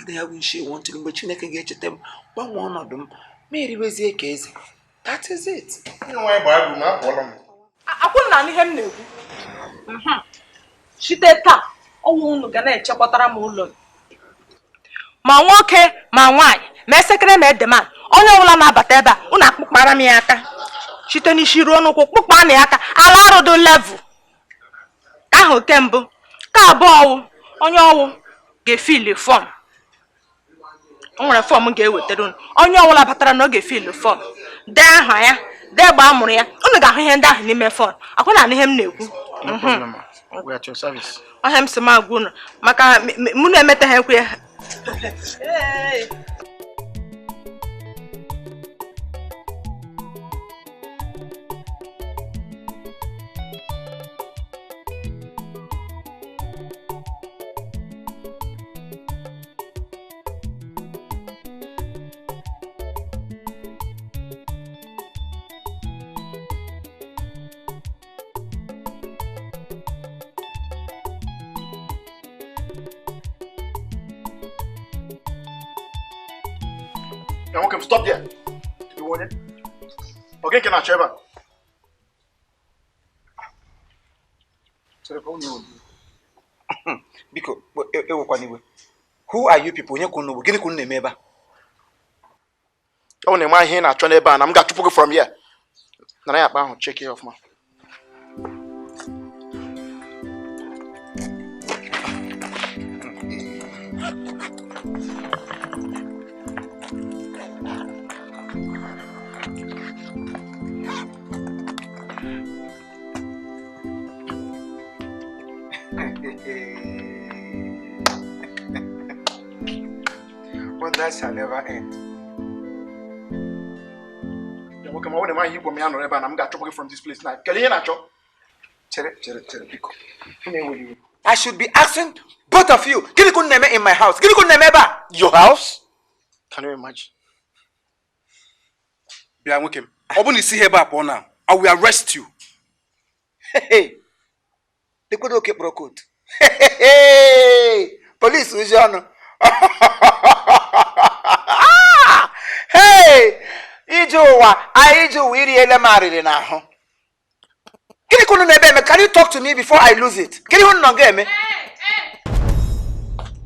Na ya bụ nshi ewu ntụrụ mgbe Chineke ga-echeta m, gbanwee ọnọdụ m, ma eriwezie ka eze. That is it. Akwụ na ihe m na-ekwu site taa, ọnwụ unu ga na-echekwatara m ụlọ ma nwoke ma nwaanyị ma esekere ma edeman, onye ọbụla na-abata ebe a, unu akpụkpara m ya aka site n'isi ruo n'ụkwụ, kpụkpa na ya aka ala arụdụ level ka ahụ. Nke mbụ ka abụọ, ọwụ onye ọwụ ga-efill form. O nwere form ga-ewetara unu. Onye ọbụla batara na ọ ga-efill form, dee aha ya, dee mgbe a mụrụ ya. Unu ga-ahụ ihe ndị ahụ n'ime form. Akwụ na ihe m na-ekwu. Ọhịa m si m agwa unu maka mụ na-emetaghị ekwe ya. Ya nwoke m, stop there. Iwe onye? Ọ gị nke na-achọ ebe a? Chere ka unu biko ewekwana iwe. Who are you people? Onye ka unu bụ? Gịnị ka unu na-eme ebe a? Ọ na-eme ihe ị na-achọ n'ebe a na m ga-achụpụ gị from here. Nara ya akpa ahụ, check ya ọfụma. Wonders shall never end. Ya nwoke m, ọ na-eme ihe igwe m ya nọrọ ebe a na m ga-achụpụ gị from this place na kedu ihe ị na-achọ? Chere, chere, chere, biko. Unu iwe. I should be asking both of you. Gịnị ka unu na-eme in my house? Gịnị ka unu na-eme ebe a? Your house? Can you imagine? Bịa nwoke m, ọ bụ na isi ebe a pụọ na I will arrest you. Hey, lekwado oke kpọrọ coat. Hey, police uzi ọnụ. Hey, ije ụwa, anyị ije ụwa iriele m arịrị n'ahụ. Gịnị ka unu na-ebe eme? Can you talk to me before I lose it? Gịnị unu nọ ga-eme?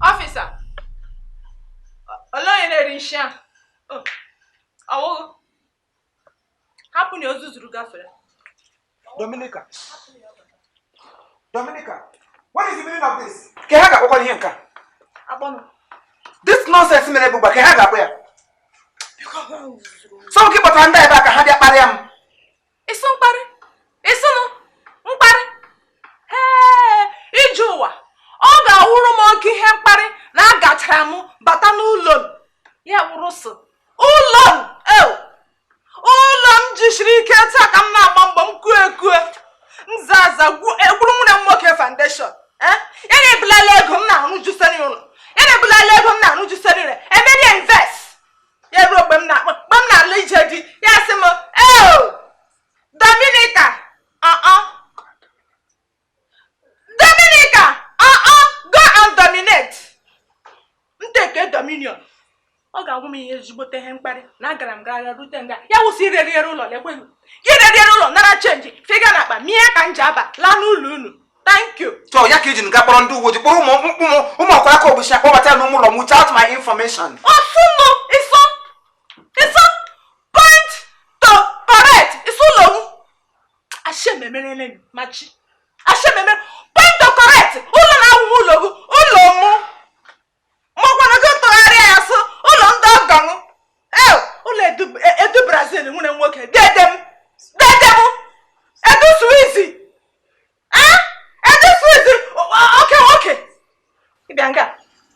Officer, olee onye na-eri nshi a? Ọwụghị hapụ na ozu zuru gafere. Dominica. Dominica, what is the meaning of this? Ka ha ga-akpọkwa ihe nke a? Akpọnụ. This nonsense mere bụ ka ha ga-akpọ ya. So gị kpọtara ndị ebe a ka ha bịa kparịa m. Ịsụ mkparị, ịsụnụ mkparị. Ee, ije ụwa ọ ga-awụrụ m oke ihe mkparị na agachara m bata n'ụlọ m, ya wụrụ sụ ụlọ m, ụlọ m jisiri ike taa ka m na-agba mbọ m kue ekue nza aza egburu nwunye m nwoke foundation. Ya na-ebulala ego m na-arụ juseri ụlọ, ya na-ebulala ego m na-arụ juseri ụlọ, emerie invest ya ruo mgbe m na-alụ ije di ya sị m, eo Dominica, Dominica, go and dominate. M take dominion. Ọ ga-agwụ m ihe ezigbote ihe mkparị na agara m gara rute nga ya wụsị ireriere ụlọ, lekweghị gị reriere ụlọ, nara change figa na akpa mie ka m ji aba laa n'ụlọ unu. Thank you. So ya ka iji nga kpọrọ ndị uwe ojii, kpọrọ ụmụ ụmụ ọkwa aka obuchi akpọbata ya n'ụmụ ụlọ m without my information. Ọsụnụ ịsụ ịsụ point to correct ịsụ ụlọ m ashem emerele m machi ashem emere point to correct ụlọ na-awụ ụlọ gị ụlọ mụ makwana gị tụgharịa ya sụ ụlọ ndị ọgọ m ụlọ edu Brazil nwere nwoke dede m dede m edu Swiss edu Swiss oke nwoke ịbịa nga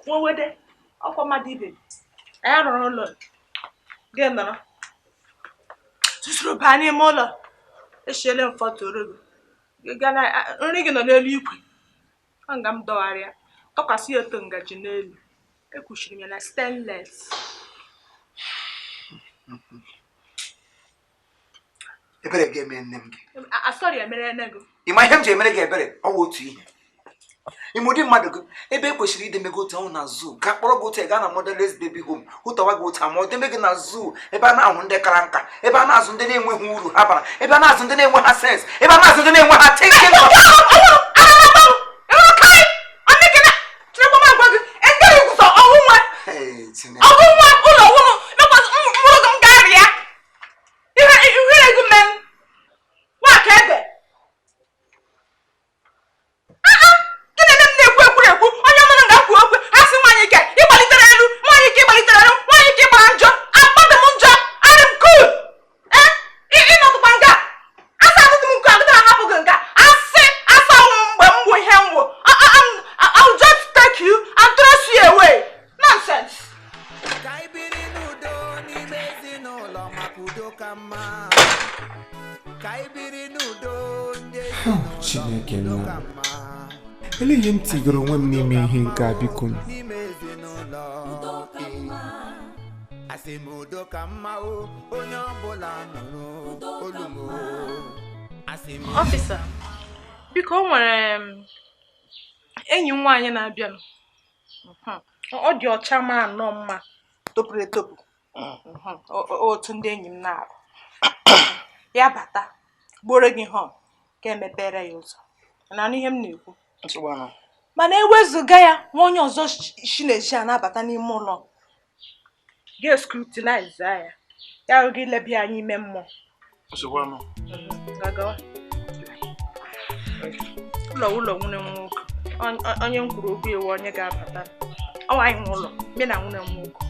nwewede ọkwa mmadụ ibe anyị rụrụ ụlọ gị nọrọ tụsụrụ baa n'ime ụlọ eshiele m fọtoro gị nri gị nọ n'elu ikwe ọ nga m dọgharịa tọkwasị ya otu ngaji n'elu ekwuchiri m ya na stainless. Ebere ga-eme nne m gị. Asọrị emere nne gị. Ị ma ihe m ji emere gị ebere? Ọ wụ otu ihe. Ime ụdị mmadụ gị ebe e kwesịrị ideme gị otu ahụ na zoo ka kpọrọ gị otu gaa na motherless baby home hụtawa gị otu ma ọ deme gị na zoo ebe a na-ahụ ndị kara nka ebe a na-azụ ndị na-enweghị uru ha bara ebe a na-azụ ndị na-enwe ha sense ebe a na-azụ ndị na-enwe ha thinking. Ọgụ nwa ụlọ wụnụ mkpụrụ gị m ga-arịa ihere gị mee nwaka ebe gịnị eme m na-ekwu ekwuru ekwu onye mụrụ ga-akwu okwu ha sị nwaanyị ike ịgbalitere elu nwaanyị ike ịgbalitere elu nwaanyị ike ịgbara njọ akpadị m njọ adị m kul ịnọtụkwa nga asa atụtụ m nke agụta ahapụ gị nga asị asa m mgbe m bụ ihe m wụ. I'll just take you and throw you away. Nonsense. Ka anyị biri n'udo n'ime ezinụlọ maka udo ka mma. Ka anyị biri n'udo ndị ezinụlọ Chineke udo nna. ka mma. Elee ihe m tigoro onwe m n'ime ihe nke a biko m? N'ime ezinụlọ asị m udo ka mma o onye ọbụla nụrụ olu m o. Asị m Officer, biko o nwere enyi m nwaanyị na-abịanụ. Ọ dị ọcha mara nnọọ mma topuru etopu. Otu ndị enyi m na-arụ ya bata gboro gị họn ka emepere ya ụzọ na anụ ihe m na-ekwu mana ewezụga ya nwa onye ọzọ shi na-eji a na-abata n'ime ụlọ ga-escrutinize ya ya hụ gị lebịa anya ime mmụọ. Gagawa. Ụlọ ụlọ nwunye m nwoke onye m kwuru okwu ewu onye ga-abata ọ anyị nwe ụlọ mbe na nwunye m nwoke.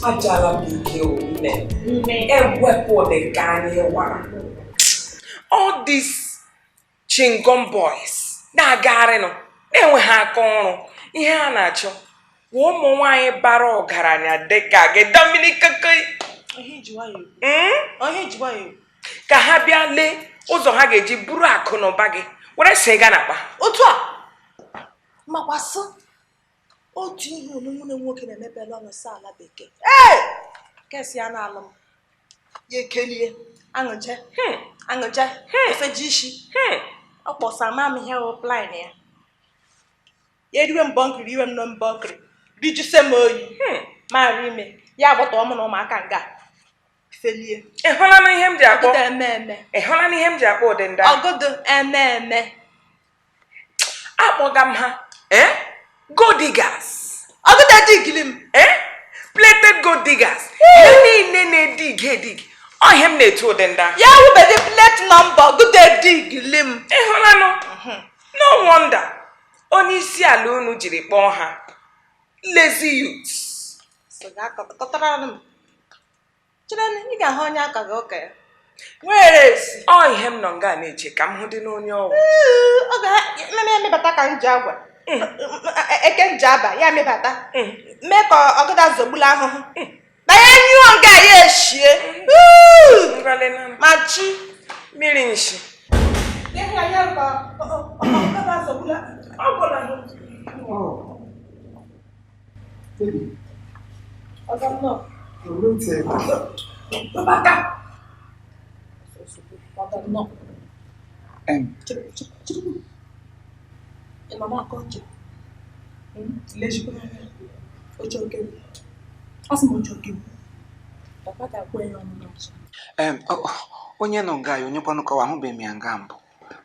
Ajala m ike nne ewepụ dị ka anyị wara all these chingom boys na-agagharịnụ na-enweghị aka ọrụ ihe a na-achọ bụ ụmụ nwaanyị bara ọgaranya dịka gị Dominic ka ha bịa lee ụzọ ha ga-eji buru akụ na ụba gị were see gaa n'akpa otu a makwasị otu ihe onye nwoke na-emepela ọnụ sọ ala bekee ee kesi ya na-alụ m ya ekelie aṅụje aṅụje efeji isi ọ kpọsa mam ihe wụ plan ya ya eriwe mbọ nkiri iwe m nọ mbọ nkiri rijuse m oyi mara ime ya agbọtọ mụ na ụmụaka nga felie. Ịhụla na ihe m ji akpọ ọgụdụ eme eme. Ịhụla na ihe m ji akpọ ụdị ndị ọgụdụ eme eme. Akpọga m ha gold diggers. Ọgụdụ edigili m plated gold diggers. Ihe niile na-edig edig ọhịa m na-etu ụdị ndị ya wubedi plate nọmba ọgụdụ edigili m. Ịhụlanụ, no wonder Onye isi ala unu jiri kpọọ ha lazy youths. So ga-akọtara m. Chere, ị ga-ahụ onye aka gị ụka ya nwere esi. Ọ ihe m nọ nga na-eche ka m hụ dị n'onye ọwụ. Ọ ga-eme emebata ka m ji agwa eke m ji aba ya emebata mee ka ọgụda zogbula ahụhụ na ya nyụọ nke a ya eshie ma chi mmiri nshi. Onye nọ nga ya onye kwanụ kọwa ahụbeghị m ya nga mbụ.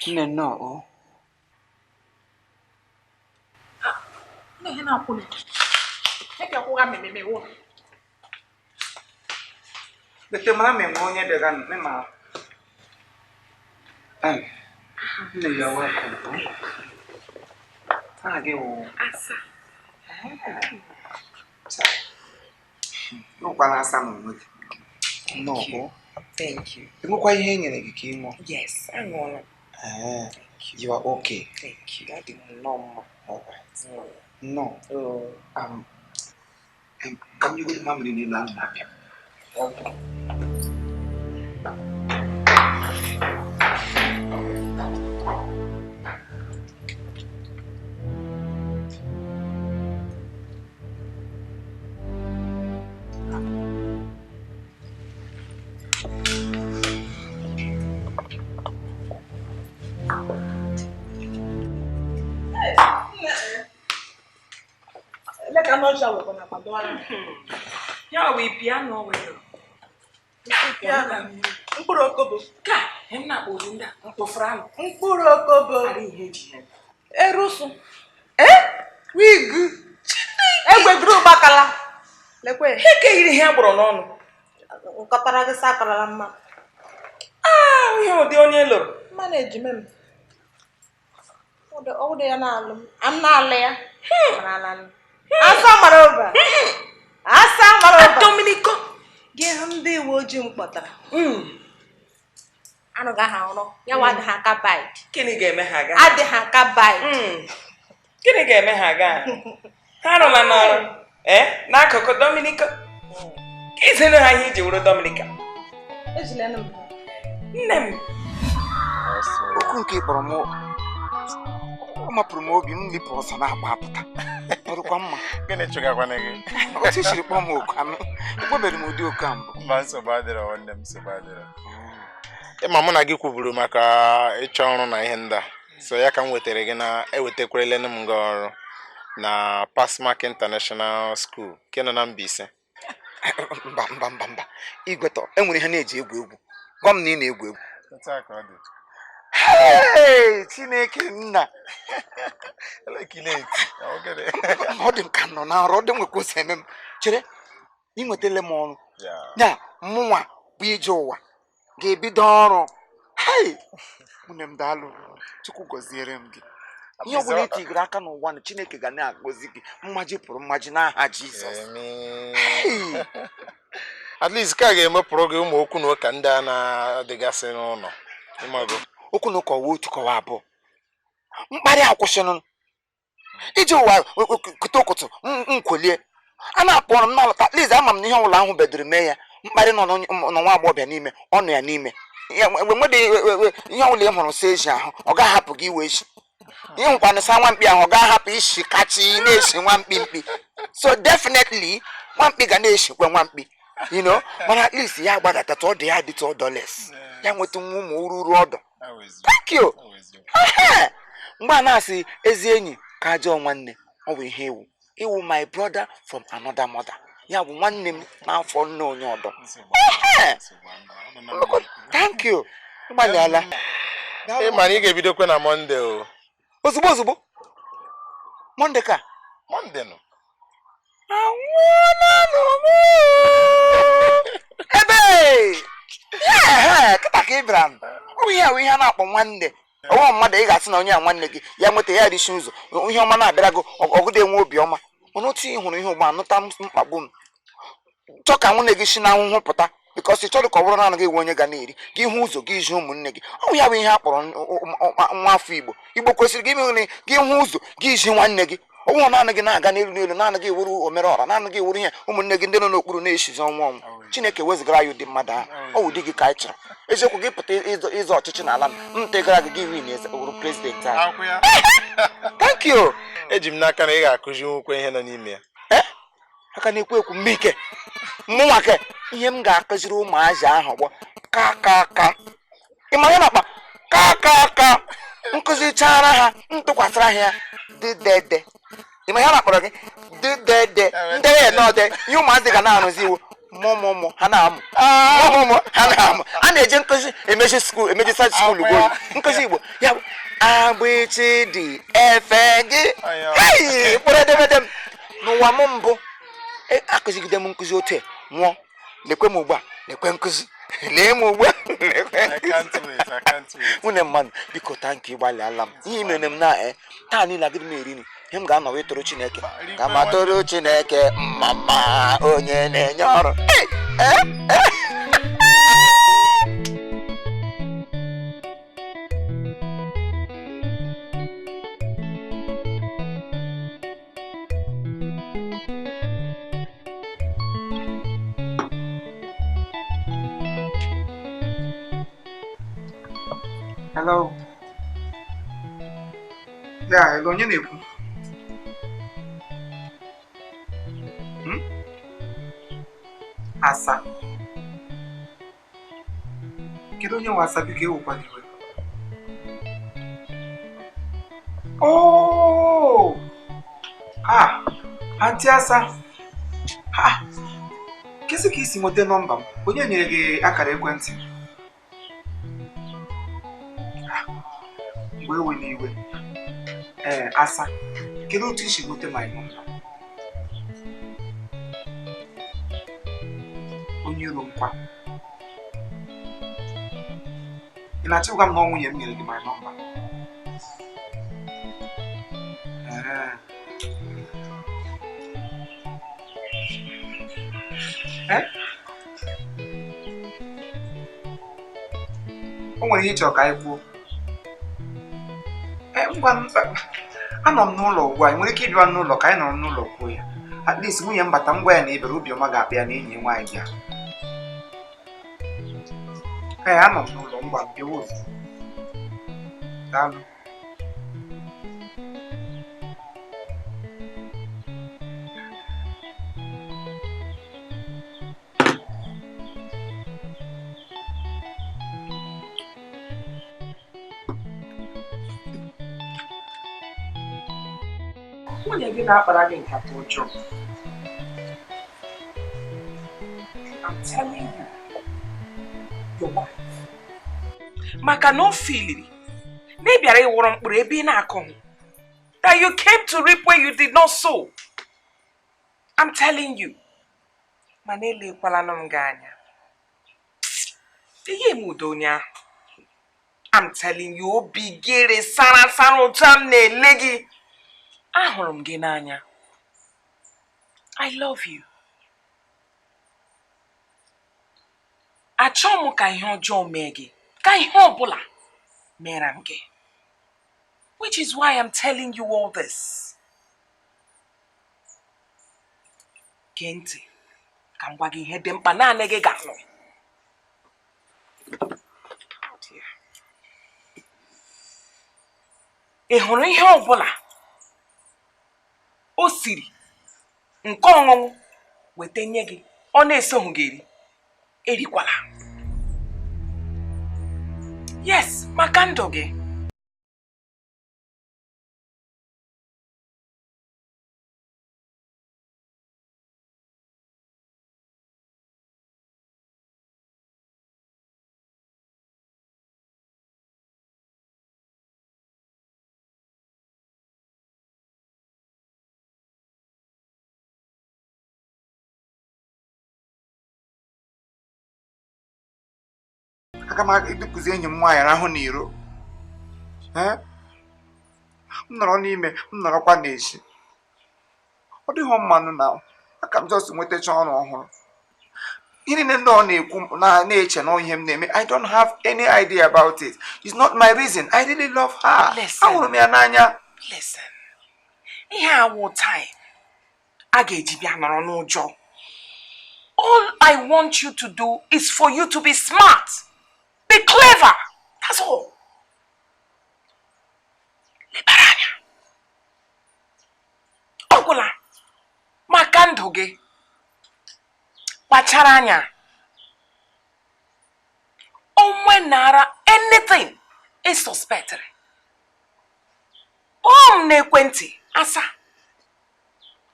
Nne nnọọ o. Bete mara m enwe onye bịara nne ma. Nne ya welcome. Aha gị wụ Asa. Nụkwana asa n'onwe gị. Nnọọ. Thank you. Enwekwa ihe e nyere gị ka ị ṅụọ? Yes, aṅụọla m. You are okay. Thank you. Adị m nnọọ mma. All right. Nnọọ. Ka m nyegoro mamịrị n'elu ahụ na-abịa. Ya wee piano wee. Mkpụrụ okobo. Ka m na-akpọ ụdị ndị a mkpọfụrụ anụ. Mkpụrụ okobo. Ara ihe eji ya. Erusu. Wig. Egbe duru gbakala. Lekwe. Ihe ka yiri ihe agbụrụ n'ọnụ. Nkọtara gị sakarala mma. Ah, ihe ụdị onye lụrụ. Mma na-ejime m. Ọ ya na-alụ m. Am na-alụ ya. Asa mara ụba. Asa mara ụba. Dominiko. Gị hụ ndị uwe ojii m kpọtara. Anụghị aha ọrụ. Ya nwa adịghị aka bid. Gịnị ga-eme ha aga? Adịghị aka bid. Gịnị ga-eme ha aga? Ha arụla n'ọrụ. N'akụkụ Dominiko. Ka izinụ ha ihe iji wụrụ Dominika. Ejilenu m. Nne m. Okwu nke ị kpọrọ m ọ mapụrụ m obi m lipụ ọsọ na-agba apụta. Ọrụkwa mma. Gịnị chụgakwana gị? Otu i siri kpọọ m oku anụ, ekwebeghị m ụdị oku a mbụ. Mba, nsogbu adịrọ nwanne m, nsogbu adịrọ. Ịma mụ na gị kwuburu maka ịchọ ọrụ na ihe ndị a. So ya ka m wetara gị na ewetakwarele m gị ọrụ na Passmark International School nke nọ na Mbaise. Mba mba mba mba. Igwetọ, enwere ihe na-eji egwu egwu. Gwa m na ị na-egwu egwu. Otu a ka ọ dị. Hey, Chineke nna. Ọ dị m ka nọ na nrọ, ọ dị nwekwa ose eme m. Chere, ị nwetala m ọrụ. Ya, mụnwa bụ ije ụwa ga-ebido ọrụ. Hey, nwunye m daalụ. Chukwu gọziere m gị. Ihe ọ bụla i tigoro aka n'ụwa na Chineke ga na-agọzi gị. Mmaji pụrụ mmaji n'aha Jizọs. Hey. At least ka a ga-emepụrụ gị ụmụ okwu na ụka ndị a na-adịgasị n'ụlọ. Ịmago. Okwu na ụka ọwa otu kọwa abụọ. Mkparị akwụsịnụ. Iji ụwa kụta ụkụtụ nkwolie. A na-akpọ ọrụ m n'alọta. At least ama m na ihe ọbụla ahụ bedoro mee ya. Mkparị nọ nwa agbọghọbịa n'ime, ọ nọ ya n'ime. Ihe ọbụla ị hụrụ sọ eji ahụ, ọ ga-ahapụ gị iwe echi. Ihe nkwanụ sa nwamkpi ahụ, ọ ga-ahapụ ishi kachi na-eshi nwamkpi mkpi. So definitely, nwamkpi ga na-eshikwa nwamkpi. You know, but at least ya gbadata ọ dị ya dịtụ ọdọles. Ya nweta nwa ụmụ ururu ọdọ. Thank you. Mgbe a na-asị ezi enyi ka ajọ nwanne, ọ bụ ihe iwu. Iwu my brother from another mother. Ya bụ nwanne m n'afọ nne onye ọdọ. Thank you. Ịgbalịala. Ị ma na ị ga-ebidokwa na Mọnde o. Ozugbo ozugbo. Mọnde ka? Mọnde nọ. Anwụọla m. Ebe! Kịta ka ị bịara. Ọ bụ ihe a bụ ihe a na-akpọ nwanne. Ọnwa mmadụ ị ga-asị na onye a nwanne gị ya nweta ya rishi ụzọ ihe ọma na-abịara gị ọgụdị enwe obi ọma mana otu ị hụrụ ihe ụgba anụta mkpagbu m chọọ ka nwunye gị si na ahụhụ pụta bikọs ị chọrọ ka ọ bụrụ naanị gị nwe onye ga na-eri gị hụ ụzọ gị ji ụmụnne gị ọ ya bụ ihe a kpọrọ nwa afọ Igbo. Igbo kwesịrị gị ime gị hụ ụzọ gị ji nwanne gị ọnwụ naanị gị na-aga n'elu n'elu naanị gị wuru omere ọra naanị gị wuru ihe ụmụnne gị ndị nọ n'okpuru na-eshizi ọnwụ ọnwụ. Chineke wezụgara ya ụdị mmadụ ahụ ọ wụ di gị ka anyị chọrọ eziokwu gị pụta ịzọ ọchịchị n'ala m ntegara gị gị win wuru prezidenti anyị. Thank you. Eji m n'aka na ị ga-akụzi nwukwe ihe nọ n'ime ya. Aka na-ekwu ekwu mmike mụnwa ke ihe m ga-akụziri ụmụazị ahụ bụ ka ka ka ị ma ya na akpa ka ka ka nkụzichara ha ntụkwasịra ha ya dịdede ị ma ya na-akpọrọ gị dịdede ndebe n'ọdẹ ihe ụmụazị ga na-arụzi iwu mụmụmụ ha na-amụ mụmụmụ ha na-amụ a na-eje nkụzi emeji skuul emeji sad skuul ugbo nkụzi Igbo ya bụ agbịchị dị efe gị mkpụrụ edemede m n'ụwa m mbụ akụzigide m nkụzi otu nwụọ lekwe m ugbu a lekwe nkụzi lee m ugbu a nwunye mmadụ biko tanki gbalịala m ihe imere m na taa niile agịdị m eri nri ihe m ga-anọ wee toro Chineke ka ma toro Chineke mma mma onye na-enye ọrụ. Hello. Yeah, hello, onye na-ekwu? Asa. Kedu onye nwe Asa biko ewukwana iwe? Oh! Ah, Aunty Asa. Ha! Kesi ka isi nweta nọmba m? Onye nyere gị akara ekwentị? Mgbe ewe n'iwe. Ee, Asa, kedu otu isi nweta my nọmba? Onye iro nkwa. Ị na-achọ ịgwa m na ọ nwunye m nyere gị my nọmba? Ee. O nwere ihe ị chọrọ ka anyị kwuo? Ngwa anọ m n'ụlọ ugbu a ị nwere ike ịbịa n'ụlọ ka anyị nọrọ n'ụlọ kwuo ya. At least nwunye m bata m gwa ya na ebere obiọma ga-akpa ya na enyi nwaanyị bịa. Ee, anọ m n'ụlọ ngwa bịawa ozugbo. Daalụ. Nwunye gị na-akpara gị nkata ọjọọ. I'm telling you, your wife. Maka na o filiri na ị bịara ịwụrụ mkpụrụ ebe ị na-akọghị. That you came to reap where you did not sow. I'm telling you. Mana elekwalanụ m gị anya. Ihe m udo onye ahụ. I'm telling you, obi gịrị sara sara otu a m na-ele gị. Ahụrụ m gị n'anya. I love you. Achọghị m ka ihe ọjọọ mee gị, ka ihe ọbụla mere m gị. Which is why I'm telling you all this. Gee ntị ka m gwa gị ihe dị mkpa naanị gị ga-anụ. Ị hụrụ ihe ọbụla o siri nke ọṅụṅụ weta nye gị ọ na-esoghị gị eri erikwala. Yes, maka ndụ gị. Aga m edukuzi enyi m nwaanyị rahụ n'iro. M nọrọ n'ime, m nọrọkwa n'ezi. Ọ dịghị mmanụ na aka m just nwetacha ọrụ ọhụrụ. Ihe niile ndị ọ na-ekwu na-eche na ihe m na-eme, I don't have any idea about it. It's not my reason. I really love her. Ahụrụ m ya n'anya. Listen, ihe awụ time a ga-eji bịa nọrọ n'ụjọ. All I want you to do is for you to be smart, be clever. That's all. Lebara anya. Ọ gwụla maka ndụ gị. Kpachara anya. Onwe nara anything ị suspectịrị. Kpọọ m n'ekwentị asa.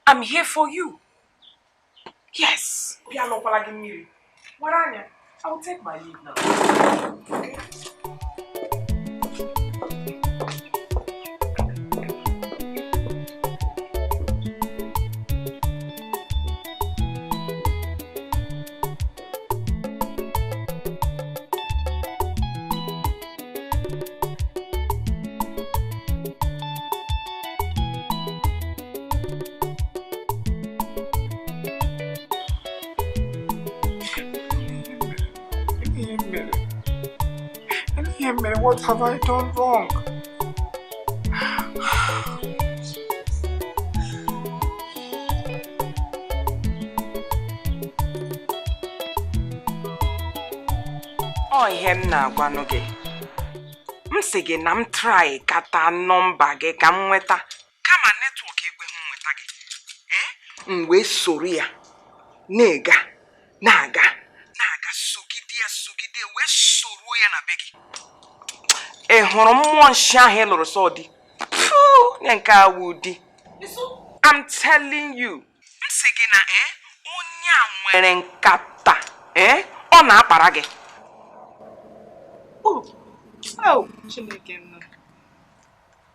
I'm here for you. Yes. Bịa lụkwala gị mmiri. Wara anya. I will take my leave now. Okay? What have I done wrong? Ọ ihe m na-agwanụ gị. M sị gị na m try kata nọmba gị ka m nweta. Kama netwọk ekweghị m nweta gị. M wee soro ya na-ega na-aga na-aga sogide ya sogide wee soruo ya na be gị. Ị hụrụ mmụọ nshi ahụ ị lụrụ sọ di? Nye nke awụ di. I'm telling you. M sị gị na onye a nwere nkata ọ na-akpara gị. Oh, Chineke m.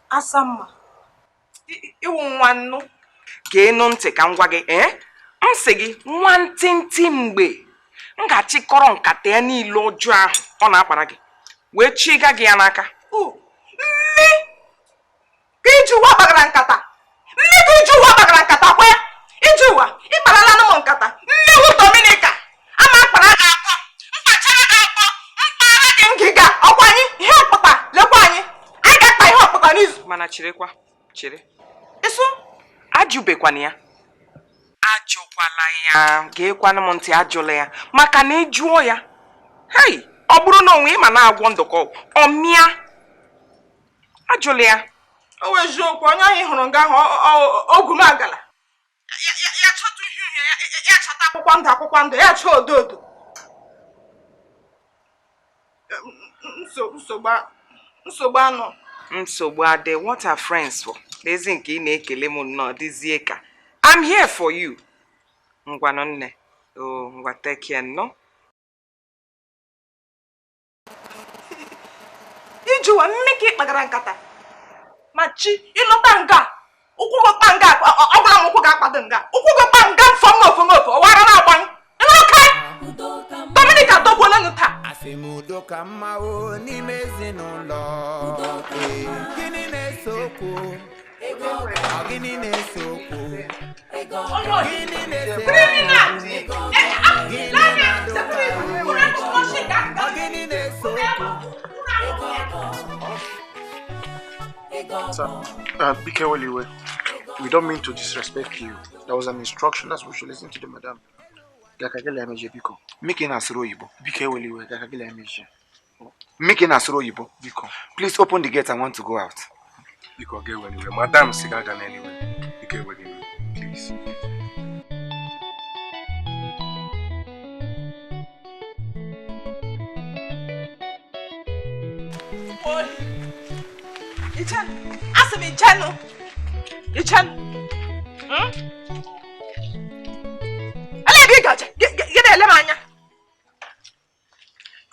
Asamma. Ịwụ nwa nnụ. Geenụ ntị ka m gwa gị, M sị gị nwantịntị mgbe m ga-achịkọrọ nkata ya niile ọjọọ ahụ ọ na-akpara gị. Wee chiga gị ya n'aka. Mmi ka iji ụwa kpagara nkata. Mmi ka iji ụwa kpagara nkata kwa ya. Iji ụwa ịkparala m nkata. Mmiwu Dominica ama akpara gị akpọ. Mkpachara gị akpọ. Mkpara gị ngịga. Ọkwa anyị ihe ọkpụkpa lekwa anyị. Anyị ga-akpa ihe ọkpụkpa n'izu. Mana cherekwa, chere. Ịsụ? Ajụbekwana ya. Ajụkwala ya. Geekwanụ m ntị, ajụla ya. Maka na ị jụọ ya. Hei! Ọ bụrụ na onwe ị ma na-agwọ ndụkọ ọ mịa, ajụla ya. O wee eziokwu, onye ahụ hụrụ nga ahụ ogwu m agala. Ya chọta uhie uhie, ya chọta akwụkwọ ndụ, ya chọọ odo odo. Nsogbu anọ. Nsogbu adị. What are friends for? N'ezi nke ị na-ekele m nnọọ dịzie ka I'm here for you. Ngwanụ nne. O ngwa take care nnọọ. Ijuwa mme ka ị kpagara nkata ma chi ịlọta nga ụkwụ gị kpa nga ọ gwara m ụkwụ ga-akpado nga ụkwụ gị kpa nga mfọ ngofu ngofu ọwara na-agba ịnụka Dominica dọgbuola nụ taa. Asị m udo ka mma o n'ime ezinụlọ. Gịnị na-ese okwu? Gịnị na-ese okwu? Gịnị na-ese okwu? Gịnị na-ese okwu? Sir, be careful, Iwe. We don't mean to disrespect you. There was an instruction. That's what we should listen to the madam. Miki na asụrụ oyibo. Miki na asụrụ oyibo. Please open the gate. I want to go out. Biko, madam, anyway. Please. Asị m ichenụ. Ichenụ. Ele ebe ị gaje? Gị na-ele m anya.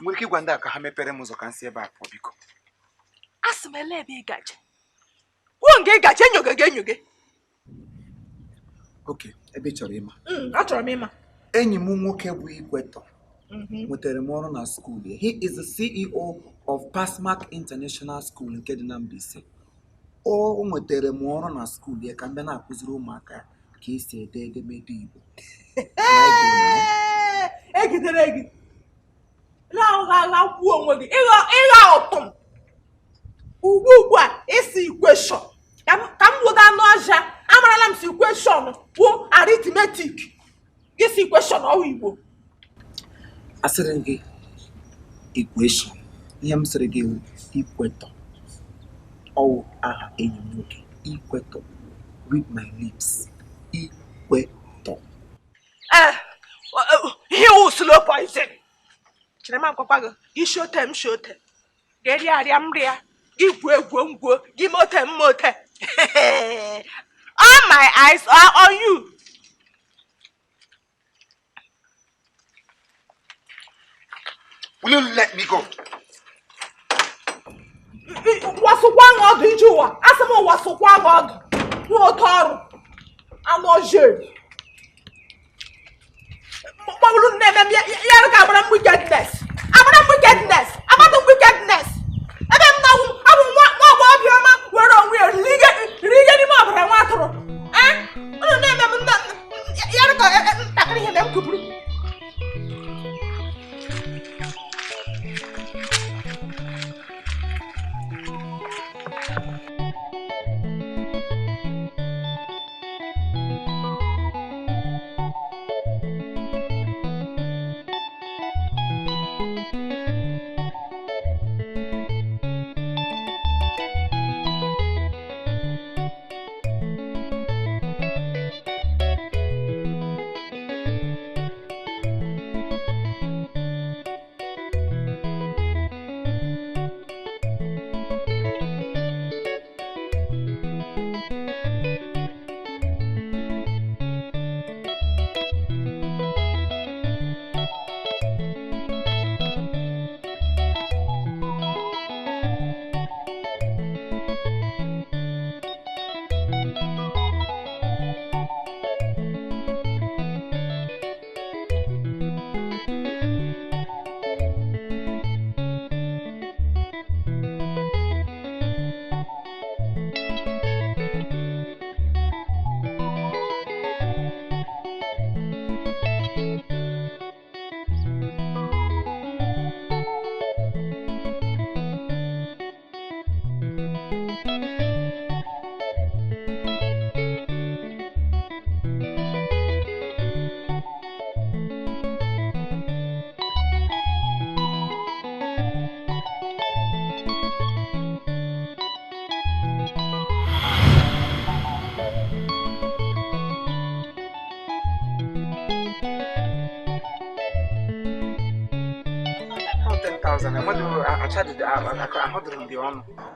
Nwere ike ịgwa ndị a ka ha mepere m ụzọ ka m si ebe a pụọ biko. Asị m ele ebe ị gaje. Kwuo nga ị gaje enyoge gị enyoge. Okay, ebe ị chọrọ ịma. Achọrọ m ịma. Enyi m nwoke bụ Ikwetọ nwetara m ọrụ na skuul ya. He is the CEO of Passmark International School nke dị na Mbaise. O nwetara m ọrụ na skuul ya ka m bịa na-akụziri ụmụaka ka esi ede edemede Igbo. Egidere gị lagha kwuo onwe gị ịgha ụtụm ugbu a isi equation ka m wụda anụ ọhịa. Amarala m si equation kwuo arithmetic gị si equation ọwụ Igbo. Asịrị gị equation, ihe m sịrị gị Ikwetọ ọwụ aha enyi m nwoke. Ikwetọ, read my lips, Ikwetọ. Ihe wụ slow poison. Chere m agwakwa gị isi ote m shi ote ga-eri arịa m rịa gị gwuo egwuo ngwuo gị mote m mote. All my eyes are on you. Will you let me go? Wasụkwa aṅụ ọdụ ije ụwa. Asị m wasụkwa aṅụ ọdụ nwa oke ọrụ anụ ọjọọ mkpọbụrụ na-eme m ya ka agbara m wickedness, agbara m wickedness, agbata m wickedness. Ebe m na abụ nwa agbọghọbịa ọma were onwe ya rige n'ime ọbara nwa atụrụ. Unu na-eme m ya ka ntakịrị ihe na m kwuburu.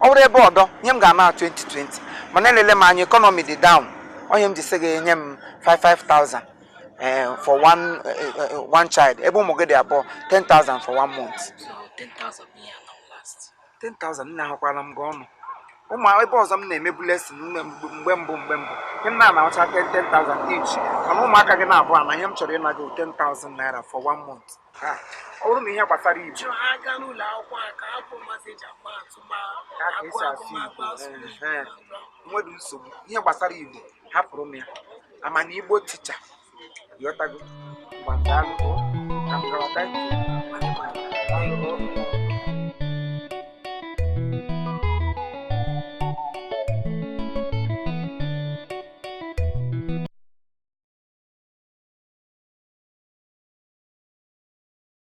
Ọ bụrụ ebe ọdọ nye m ga-ama 2020 mana elele m anya economy dị down, onye m ji sị gị nye m 55,000 for one child, ebe ụmụ gị dị abụọ 10,000 for 1 month. 10,000 nna ahụkwala m gị ọnụ. Ụmụ ebe ọzọ m na-emebu lesson mgbe mbụ ihe m na-anacha 10,000 each, mana ụmụaka gị na-abụọ na ihe m chọrọ ịna gị 10,000 naira for 1 month. Ọ bụrụ na ihe gbasara Igbo ka esi asụ Igbo nwere nsogbu, ihe gbasara Igbo hapụrụ m ya. Ama na Igbo ticha yọtago gbandalụ ka m gawa. Thank you.